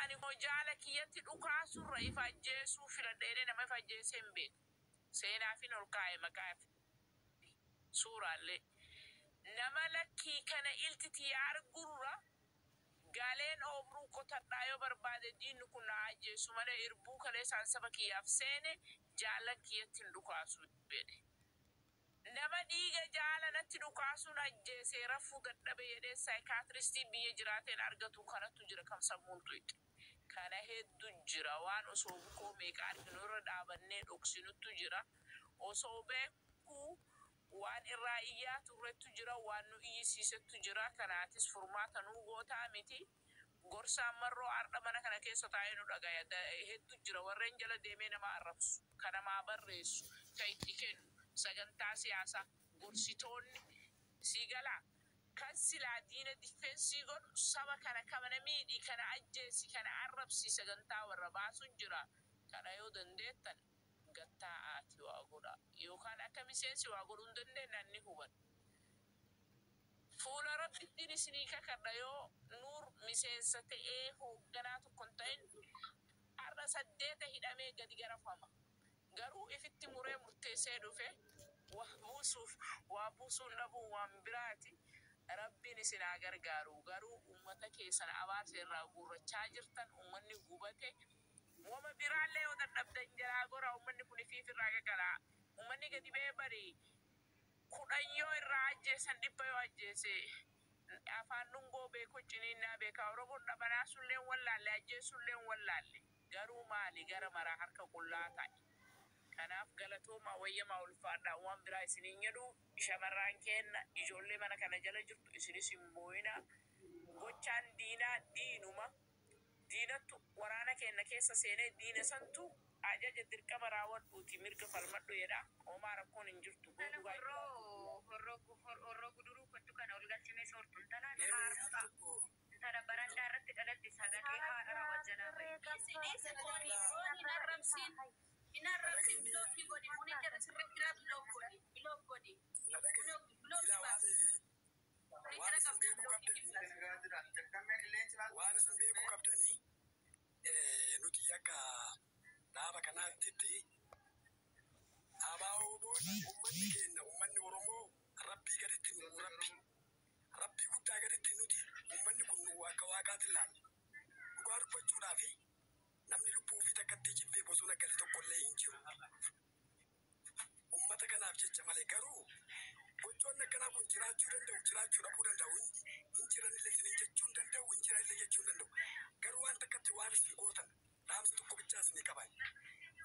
Ani jaala kiyyatti dhukaasurra ifa ajjeesuu filadha jedhee nama ifa ajjeesee hin beeku. Seenaafin ol kaa'e maqaa fi suuraallee. Nama lakkii kana ilti tiyya argurra galeen oobruu qotadhaa yoo barbaade diinni kun na haa ajjeesu malee irbuu kaleessaan saba kiyyaaf seene jaallan kiyyatti hin dhukaasu jedhe. Nama dhiiga jaala natti dhukaasuun ajjeesee rafuu dadhabe jedhee saayikaatristii biyya jiraateen argatu kanattu jira kan sammuun tuyxe. Kana heddu jira waan osoo bukoo meeqa arginu irra dhaabannee dhoksinuttu jira. Osoo beekuu waan irraa iyyaa turrettu jira, waan nu iyyisiisettu jira. Kanaatis furmaata nuu gootaa miti. Gorsaan Marroo ardha mana kana keessa taa'ee nu dhagaya. Heddu jira warreen jala deemee nama arrabsu, ka namaa barreessu, ka itti kennu, sagantaa siyaasaa, gorsitoonni. Sii galaa? Kan silaa diina difensii godhu saba kana kana miidhi, kana ajjeesi, kana arrabsi sagantaa warra baasu jira. Kana yoo dandeettan gad taa'aatii waa godhaa. Yookaan akka miseensi waa godhuu hin dandeenye ani ni hubadha. Fuula Rabbittiin isinii kakadha yoo Nuur miseensa ta'ee hoogganaa tokko hin ta'in har'a saddeeta hidhamee gadi garafama. Garuu ifitti muree murteessee dhufe waa buusuuf waa buusuun dhabuun waan biraati. Rabbiin isin haa gargaaru. Garuu ummata keessan abaarsa irraa guurrachaa jirtan ummanni gubate woma biraallee yoo dadhabdan jalaa goraa ummanni kun ifiif irraa qaqalaa. Ummanni gadi ba'ee bari 10 yoo irraa ajjeesan 100 yoo ajjeese afaan dhungoo beeku ciniinnaa beeka Oromoon dhabanaasullee hin wallaalle ajjeesullee hin wallaalle. Garuu maali gara maraa harka qullaa ta'e. Kanaaf galatoomaa wayyamaa ulfaadhaa waan biraa isin hin jedhu shamarraan keenna ijoollee mana kana jala jirtu isinis hin booyinaa gochaan diinaa diinuma diinattu waraana keenna keessa seenee diina santu ajaja dirqama raawwadhuutii mirga falmadhu jedha homaa rakkoon hin jirtu Intala dhugaa horroo horroo horroo guduruu kottu kana ol galchimee soortu intala Mee al haarmuxa tokko intala barandaa irratti dhalatte sagaxee haadha rawat jalaa ba'i. Dhiisi dhiisi booni booni hin arrabsin hin arrabsin bilookii godhi muni jara sirra jira bilook godhi bilook godhi na dhagahi bilook bilookii ilaa waan baasi muni waan jara isin qabdaa beekuu bilookii qabdanii baasi. waan isin beekuu qabdanii nuti akka dhaaba kanaatitti ABO'n ummanni keenya ummanni Oromoo rabbii gaditti nu rabbi rabbii guddaa gaditti nuti ummanni kun nu akka waaqaatti ilaalla. Dhugaa dubbachuudhaa fi namni lubbuu ofii takkatti jibbee bosona gale tokko illee hin jiru. Ummata kanaaf jecha malee garuu gochoonni akkanaa kun jiraachuu danda'u jiraachuu dhabuu danda'u hin jiran illee isin jechuu hin danda'u hin jiran illee jechuu hin danda'u. Garuu waan takkatti waan isin gootan dhaamsa tokko bichaa isinii qaban.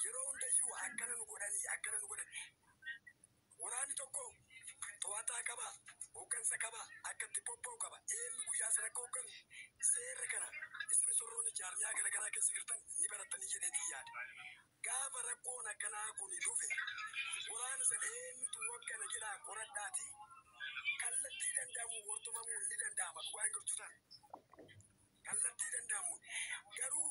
Yeroo hundayyuu akkana nu godhanii akkana nu godhanii waraanni tokko to'ataa qaba hooggansa qaba akka itti bobba'u qaba eenyu guyyaa sana akka hoogganu seera kana isin sorroonni jaarmiyaa garaagaraa keessa jirtan ni barattanii jedheetii yaada. Gaafa rakkoon akkanaa kun dhufe waraana sana eenyutu hooggana jedhaa qoradhaatii kallattii danda'amu hordofamuun ni danda'ama dhugaan jirtu sana. Kallattii danda'amuun garuu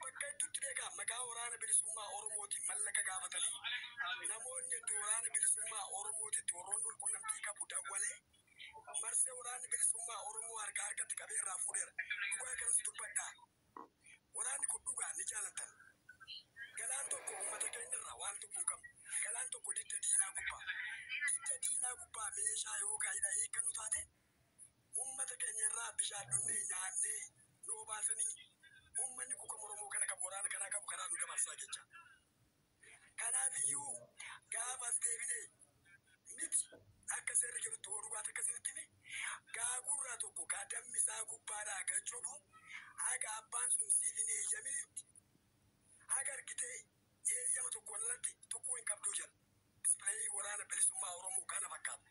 bakka hedduutti beekaa maqaa waraana bilisummaa Oromootiin mallaqa gaafatanii namoonni hedduu waraana bilisummaa Oromootitti warroonni wal qunnamtii qabu dawwalee marsee waraanni bilisummaa Oromoo harka harkatti qabee irraa fuudheera. Dhugaa kanas dubbadhaa. Waraanni kun dhugaa ni jaalatan. Galaan tokko uummata keenya irraa waan tokko hin qabnu. Galaan tokko didda diinaa gubbaa. Didda diinaa gubbaa meeshaa yookaan hidha hiikkannu taate uummata keenya irraa bishaan dhunnee nyaannee nu obaasanii uummanni kuka Oromoo kana qabu waraana kanaa qabu karaa nu dabarsaa jecha. Kanaafiyyuu gaafas deebinee miti akka seerri jirutti hoo dhugaati akkasinitti hime gaagurraa tokko kaa dammi isaa gubbaadhaa gachobu haga abbaan sun siif hin eeyyaminitti haga argitee eeyyama tokkoon alatti tuquu hin qabduu jedha. Dispileeyii waraana bilisummaa Oromoo kana fakkaata.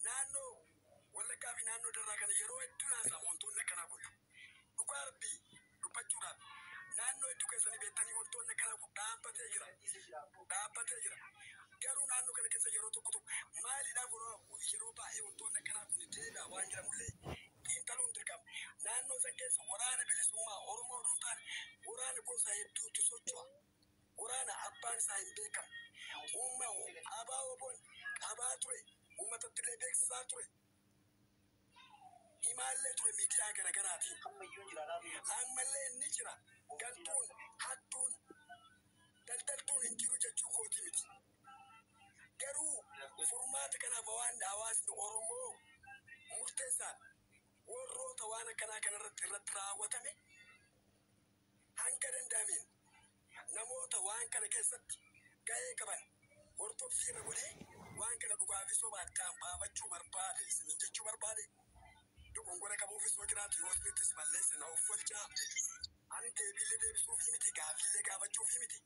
Naannoo Wallaggaa fi naannoo Darraa kana yeroo hedduu haasa'ama wantoonni akkanaa kun. Dhugaa Rabbii dubbachuudhaaf naannoo hedduu keessanii beektanii wantoonni akkanaa kun dhaabbatee jira. Dhaabbatee jira. Garuu naannoo kana keessa yeroo tokko tokko maaliidhaaf yeroo baay'ee wantoonni akkanaa kun deebi'a waan jedhamullee xiinxaluun dirqama. Naannoo san keessa waraana bilisummaa Oromoo oduu hin taane waraana gosa hedduutu socho'a. Waraana abbaan isaa hin beekamne. Uumma ABO'n qabaa ture. Uummatatti illee beeksisaa ture. Himaallee ture miidiyaa garagaraatiin. Ammallee ni jira. Gantuun, hattuun, daldaltuun hin jiru jechuu kooti miti. Garuu furmaata kanaaf waan hawaasni Oromoo murteessaan warroota waan akkanaa kanarratti irratti raawwatame hanga danda'ameen namoota waan kana keessatti ga'ee qaban hordoffii irra godhee waan kana dhugaa fi soba addaan baafachuu barbaade isiniin jechuu barbaade. Dogongora qabuufis yoo jiraatu yoo isinittis balleesse na of tolchaa. Ani deebiillee deebisuufii miti, gaaffiillee gaafachuufii miti.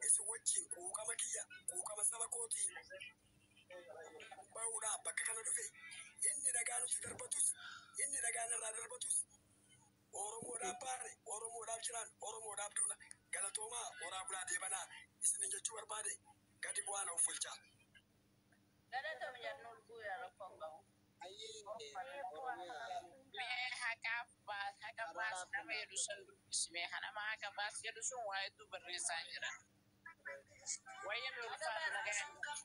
Isin wajjin quuqama kiyya, quuqama saba kootii bahuudhaaf bakka kana dhufe. Inni dhagaa nutti darbatus, inni dhagaa narraa darbatus, Oromoodhaaf baane, Oromoodhaaf jiraan, Oromoodhaaf duuna. Galatoomaa, horaa bulaa deebanaa isiniin jechuu barbaade. Gadi bu'aa na of tolchaa. Galatoom jennuun guyyaa rakkoon qabu. Mee haqaaf baas, haqa baas nama jedhu sun dubbisime. Nama haqa baas jedhu sun waa hedduu barreessaa jira. Wayya mee ulfaatu nagaan.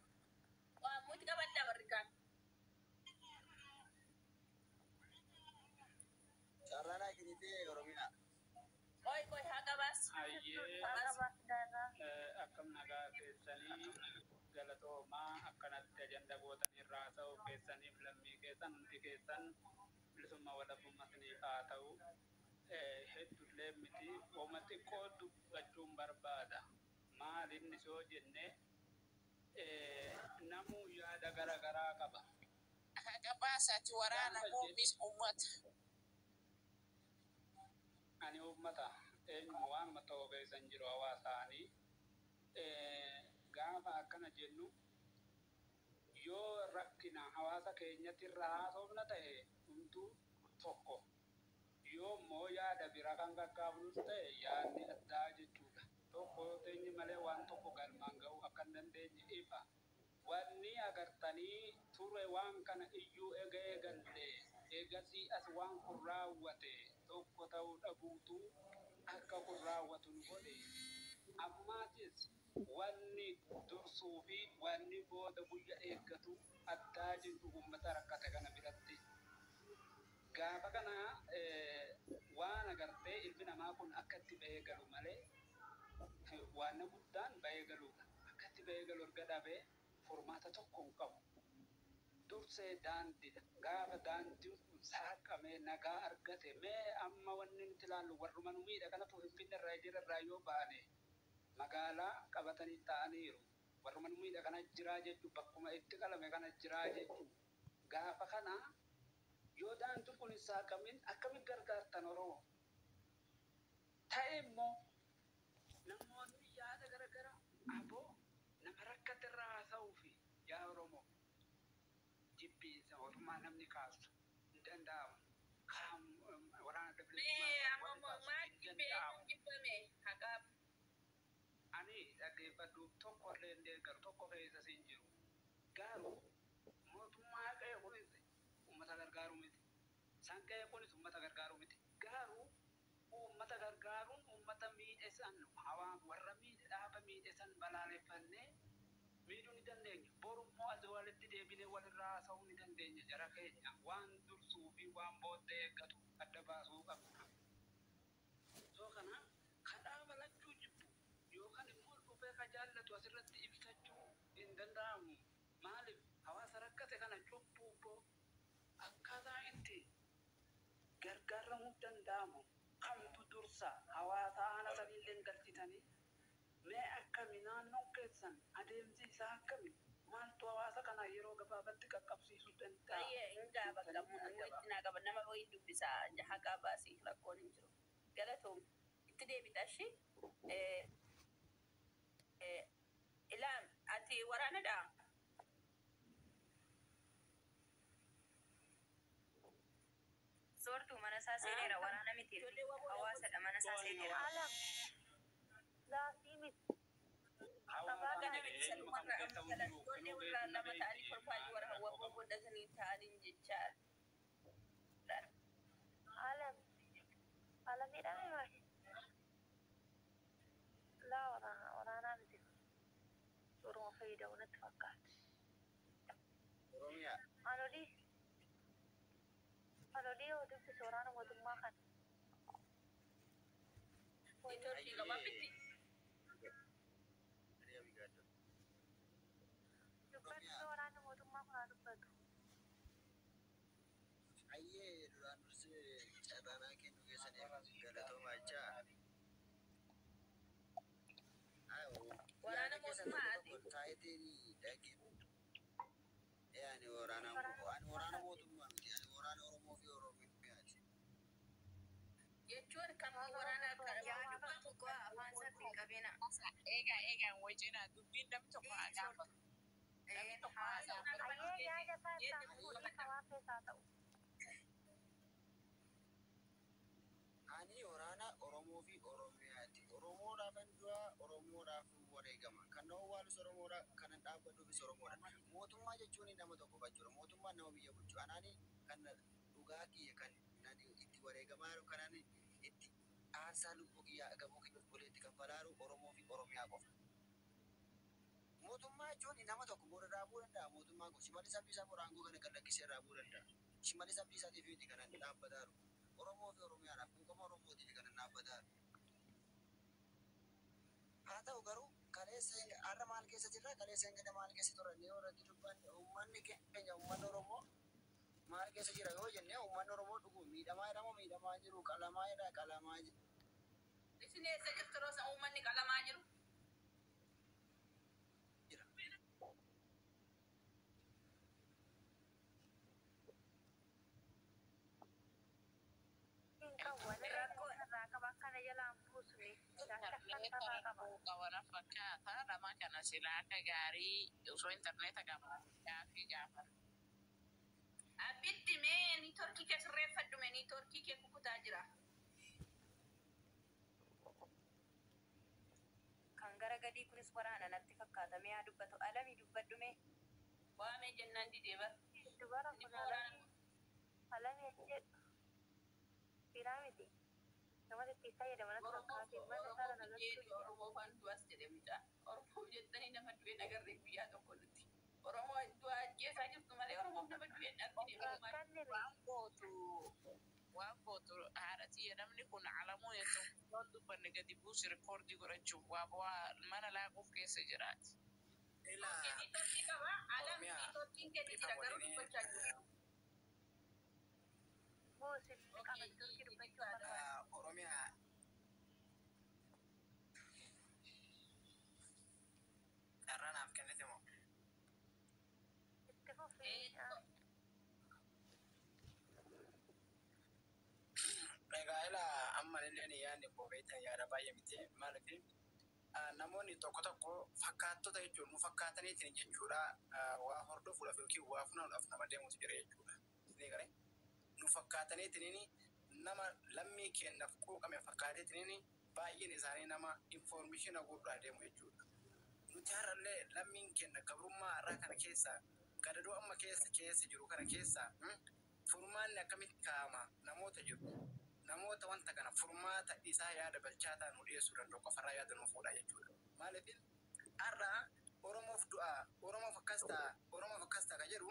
Waa muti qabaddaa warri kaan. Carraan kinitee Oromiyaa. Qoy qoy, haqa baas. Ayyee, akkam nagaa keessanii? Galatoomaa, akkanatti ajanda gootanii irraa ta'uu keessaniif lammii keessan hundi keessan bilisummaa walabummaa isiniif haa ta'u. Hedduullee miti, wama xiqqoo dubbachuun barbaada. Maal inni soo jenne, namuu yaada gara garaa qaba. Haqa baasaati waraana moo mis uummata? Ani uummata eenyuma waanuma ta'uu keessan jiru hawaasaanii gaafa akkana jennu, yoo rakkina hawaasa keenyatti irra haasofna ta'e hunduu tokko, yoo immoo yaada bira kan gaggaafnus ta'e yaadni addaa jechuudha. Tokko yoo teenye malee waan tokko galmaan ga'uu akka hin dandeenye ifa. Wanni agartanii ture waan kana iyyuu ega eegalle eegasii as waan kun raawwate tokko ta'uu dhabuutu akka kun raawwatu nu godhe. Ammaatis wanni dursuu fi wanni booda guyya eeggatu addaa jiru uummata rakkate kana biratti. Gaafa kana waan agartee ilmi namaa kun akka itti bahee galu malee waan guddaan bahee galuudha. Akka itti bahee galu erga dhabee furmaata tokko hin qabu. Dursee daandiidha. Gaafa daandiin kun saaqamee nagaa argate, mee amma wanni nuti ilaallu warruma nu miidha kanatu Finfinne irraa jira irraa yoo baane magaalaa qabatanii taa'aniiru. Warruma nu miidha kana jiraa jechuu, bakkuma itti qalame kana jiraa jechuu. Gaafa kana yoo daandiin kun hin saaqamin akkamitti gargaartan Oromoo? Ta'e immoo namoonni yaada garagaraa aboo nama rakkate irraa haasa'uu fi yaa Oromoo jibbiinsa mootummaa namni kaasu hin danda'amu. Kaam waraana Mee amma bilisummaa maal kaasu hin jibbee danda'amu. jibbame haqaaf? Ani dhaggeeffadhu, tokko illee hin deeggaru, tokko keessa hin jiru. Garuu mootummaa qe'ee kunis uummata gargaaruu miti. San qe'ee kunis uummata gargaaruu miti. Garuu uummata gargaaruun uummata miidhe san hawaa warra miidhe dhaaba miidhe san balaaleffannee miidhuu ni dandeenya. Borummoo as walitti deebinee walirraa haasa'uu ni dandeenya jara keenya. Waan dursuu fi waan booddee eeggatu adda baasuu qabna. So kana kan dhaaba lachuu jibbu yookaan immoo dhufee ka jaallatu asirratti ibsachuu hin danda'amu. Maaliif hawaasa rakkate kana cubbuu akkaataa itti gargaaramuu danda'amu kamtu dursa hawaasa haala saniillee galchitanii mee akkami naannoon keessan adeemsi isaa akkami, maaltu hawaasa kana yeroo gabaabatti qaqqabsiisuu danda'a? Baay'ee hin gaaba qabu. Jettanii adda Itti naa qaba. Nama wayii dubbisa. Haqaa baasii rakkoon hin jiru. Galatoom. Itti deebita ishee. Ilaa, ati waraanadhaa? Soortuu mana isaa seeneera, waraana miti. Ijoollee waboo Hawaasadha, mana isaa seeneera. Alam, laafii miti. Hawaasa Kana jedhe miti eenyuma kam sanumarraa keessa amma hin jiru. ijoollee Kinuu warra beektu na lama ta'anii beekti profaayilii maal warra rakkoo waboo qabu. godhatanii ta'anii jechaa. Alam, alamiidhaan maali? Laa, waraana waraanaa miti. Suuruma fayyadamu natti fakkaata. Oromiyaa. Anolii anolii oduu Kuffise waraana mootummaa kana. Niitoorkii qaba bitti. Dubbatu waraanni mootummaa kun haa dubbatu. Ayyee, duraan dursee carraanaa kennu keessaniif galatoomaa jechaa. Waraana mootummaati. Taayitiin dhagee. Ani waraana, ani waraana mootummaa miti. Ani waraana Oromoo fi Oromiyaati. Jechuun kan waraana Yaa dubbatu koo afaan isaatti hin qabina. Eegaa eegaa wajjina dubbiin namni tokko haa gaafatu. Namni tokko haa gaafatu. Ayyee, yaada isaa isaan fuudhii qabaa keessaa ta'u. Ani waraana Oromoo fi Oromiyaati. Oromoodhaafan du'a, Oromoodhaaf wareegama. Kan na owwaalus Oromoodha, kan an dhaabbadhuufis Oromoodha. Mootummaa jechuun nama tokko jechuudha. Mootummaan nama biyya bulchu. Anaani kan dhugaa kiyya kan nani itti wareegamaa jiru, kan ani itti aarsaa lubbuu kiyyaa gabuu kiyya obboleetti kanfalaa jiru Oromoo fi Oromiyaa qofa. Mootummaa jechuun nama tokko booda dhaabuu danda'a. Mootummaan kun Shimallis Abdiisaa bor aangoo kana gad lakkisee dhaabuu danda'a. Shimallis Abdiisaatiif miti kan ani dhaabbataa jiru. Oromoo fi Oromiyaadhaaf, quuqama Oromootiif kan ani dhaabbataa jiru. Haa ta'u garuu kaleessa har'a maal keessa jirra, kaleessa hanga maal keessa turan yoo irratti dubbanne, uummanni keenya, uummanni Oromoo maal keessa jira yoo jenne, uummanni Oromoo dhugu miidhamaa jedhamu miidhamaa jiru, qalamaa jedha qalamaa jiru. Isin eessa jirtu rosa uummanni qalamaa jiru? Jira. Hin qabu. Ani Rakkoo irraa qaba akkana jalaan buusne. Intarneeta rakkoo qabana fakkaata. Nama kana silaa akka gaarii osoo intarneeta qabaate gaafii gaafata. Abbitti mee niitoorkii kee sirreeffadhu, mee niitoorkii kee kukutaa jira. Kan gara gadii kunis waraana natti fakkaata. Mee haa dubbatu. Alamii, dubbadhu mee. Waamee jennaan didee bara. Dubara Inni kun immoo waraana alamii alamii jedhu firaa miti. Nama itti fayyadama natti Oromoof fakkaate mana isaa Oromoof nagartuu jedhu jira. Oromoof an du'as jedhe mucaa. Oromoof jettanii nama du'e nagarree guyyaa tokko nuti. Oromoo du'a ajjeesaa jirtu malee Oromoof nama du'e hin argine. Oromoo Rakkanne mee Waan gootu haadha tiyya, namni kun alamuu jechuun yoon dubbanne gadi buusi rikoordii godhachuuf waa bu'aa mana laaquuf keessa jiraati. Ilaa Okay, niitoorkii qaba. Alam Oromiyaa niitoorkiin keeti bifa jira garuu waliin dubbachaa jiru. Buusi Okay, qaba turkii dubbachuu barbaada. Oromiyaa carraa naaf kennite moo? Itti fufii. Egaa ilaa, amma illee yaadni koo beektan yaada baay'ee miti. Maaliif, namoonni tokko tokko fakkaattota jechuun nu fakkaataniitiin jechuudha, waa hordofuudhaaf yookiin waa funaanuudhaaf nama deemutu jira jechuudha. Isinii galee, nu fakkaataniitiin nama lammii keenyaaf quuqame fakkaateetiin baay'een isaanii nama information guutuudhaa deemu jechuudha. Nuti har'allee lammiin keenya gabrummaa har'aa kana keessa, gadadoo amma keessa keessa jiru kana keessa, furmaanni akkamitti kaa'ama namoota jiru. Namoota wanta kana furmaata isaa yaada bilchaataa nu dhiyeessuu danda'u qofarraa yaada nu fuudha jechuudha. Maaliif, har'a Oromoof du'a, Oromoof akkas ta'a, Oromoof akkas ta'a kan jedhu,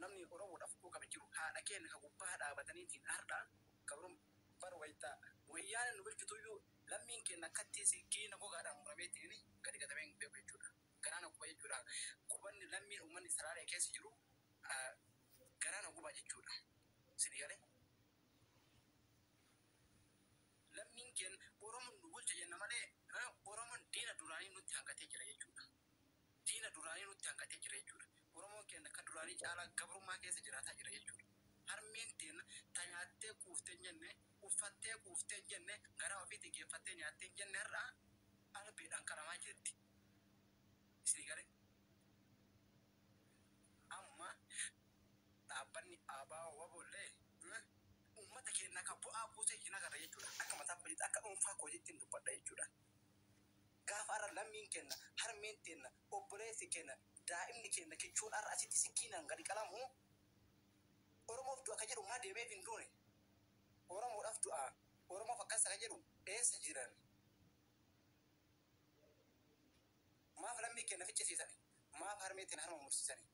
namni Oromoodhaaf quuqame jiru haadha keenya ka gubbaa dhaabataniitiin har'a gabrum bar wayita wayyaan nu bulchituyyuu lammiin keenya akkatti sikkiina gogaadhaan murameetiin gadi gatamee hin beeku jechuudha. Garaana guba jechuudha. Gubanni lammiin uummanni Salaalee keessa jiru garaana gubaa jechuudha. Isin galee? Lammiin keenya Oromoon nu bulcha jenna malee Oromoon diina duraanii nutti hanqatee jira jechuudha. Diina duraanii nutti hanqatee jira jechuudha. Oromoon keenya akka duraanii caalaa gabrummaa keessa jiraataa jira jechuudha. Harmeen teenya ta nyaattee quuftee hin jenne, uffattee quuftee hin jenne, garaa ofiitti geeffattee nyaattee hin jenne har'a albeedhaan qalamaa jirti. Isin galee? Amma dhaabbanni ABO WBOllee uummata keenya akka bu'aa buusee hin agarra jechuudha. Akka mataa kootiitti, akka dhuunfaa kootiitti hin dubbadha jechuudha. Gaafa har'a lammiin keenya, harmeen teenya, obboleessi keenya, daa'imni keenya kichuun har'a asitti sikkiinaan gadi qalamu, Oromoof du'a ka jedhu maa deemeef hin duune? Oromoodhaaf du'a, Oromoof akkas ka jedhu eessa jiran? Maaf lammii keenya ficcisiisani? Maaf harmee teenya harma mursiisani?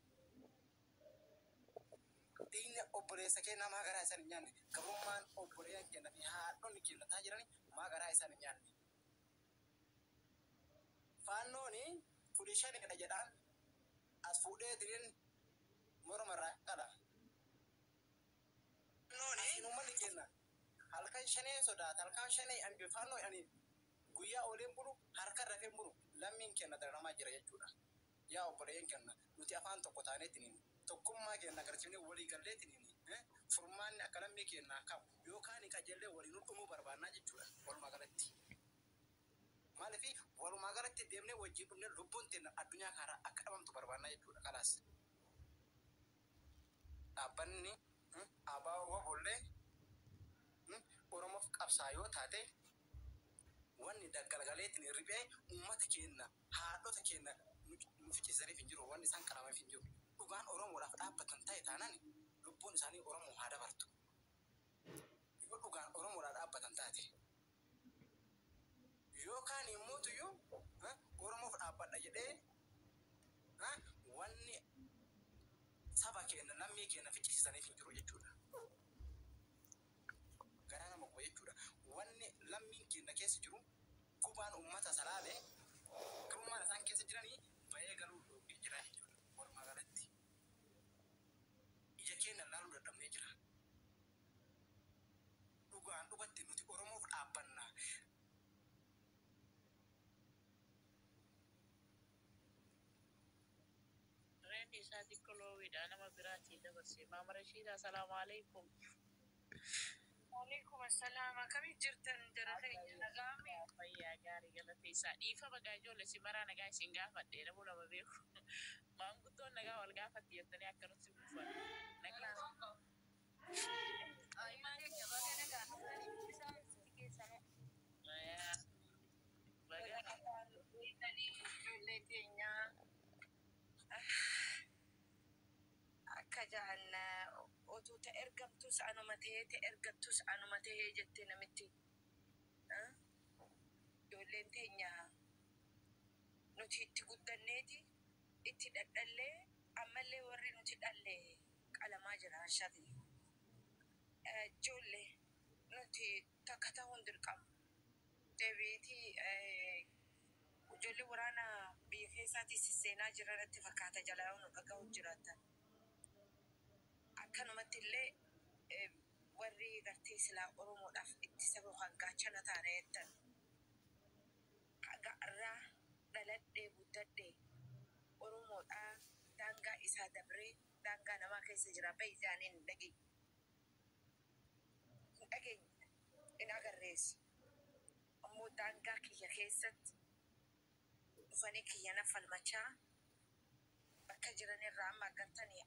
Dhiigni obboleessa keenyaa maa garaa isaan hin nyaanne? Gabrummaan obboleeyyan keenya fi haadhonni keenya ta'aa jiran maa garaa isaan hin nyaanne? Faannooni kudha shanidha jedhaan as fuudhee diriin morma irraa qala. Asiin uummanni keenya halkan shanee sodaata, halkan shanee ani faannoo ani guyyaa ooleen bulu, harka rafeen bulu, lammiin keenya dararamaa jira jechuudha. Yaa obboleeyyan keenya, nuti afaan tokko taaneetiin tokkummaa keenya agarsiifnee walii galleetiin furmaanni akka lammii keenyaa qabu yookaan qajeellee waliin dhumuu barbaannaa jechuudha walumaa galatti. Maaliif walumaa galatti deemnee wajjin dhumnee lubbuun teenya addunyaa kanarraa akka dhabamtu barbaannaa jechuudha kalaas. Dhaabbanni ABO bollee Oromoof qabsaa yoo taate, wanni daggalgaleetiin riphee uummata keenya, haadhota keenya nu ficcisiisaniif hin jiru, wanni isaan qalamaniif hin jiru. Dhugaan Oromoodhaaf dhaabbatan ta'e taanaan lubbuun isaanii Oromoo haa dabartu. Yoo dhugaan Oromoodhaaf dhaabbatan taate. Yookaan immoo tuyyuu Oromoof dhaabbadha jedhee wanni saba keenya, lammii keenya ficcisiisaniif hin jiru jechuudha. Garaa nama guba jechuudha. Wanni lammiin keenya keessa jiru gubaan uummata salaalee gabrummaan isaan keessa jiranii bahee galuu dhoowwee jira jechuudha. Walumaa galatti ija keenya laaluu dadhabnee jira. Dhugaan dhugatti nuti Oromoof dhaabbanna. Reendi isaa xiqqoo loowiidha, nama biraatii dabarse. Maama Rashiida, asalaamu alaikum. Waalaikum assalam. Akkamitti jirtan jara keenya, nagaame? Fayyaa gaarii, galateessaa. Dhiifa bagaa ijoollee si maraa nagaa isin gaafadhe, namuu nama beeku. Maanguddoon nagaa wal gaafatti jettanii akkanatti buufan. Nagaa. Ayyaa keenya, baga nagaa dhuftanii isaan keessanuu. Baga. Ijoollee keenya akka jahan otuu ta ergamtus anuma tahee, ta ergattus anuma tahee jette namitti. Ijoolleen teenya nuti itti guddanneeti itti dhadhallee, ammallee warri nuti dhalle qalamaa jira shati. Ijoollee nuti takka ta'uun dirqama. Deebiitii ijoollee waraana biyya keessaatii sisseenaa jiran itti fakkaata jalaa nu dhaga'u jiraatan. Akkanumatti illee warri gartee silaa Oromoodhaaf ittisa yookaan gaachana taana jettan. Haga irraa dhaladhee guddadhee Oromoodhaa daangaa isaa dabree daangaa namaa keessa jira bahi jaaniin hin dhageenye. Hin dhageenye, hin agarreessi. Ammoo daangaa kiyya keessatti dhufanii kiyya na falmachaa bakka jiran irraa amma agartanii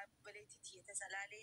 obboleettii tiyya tasalaalee.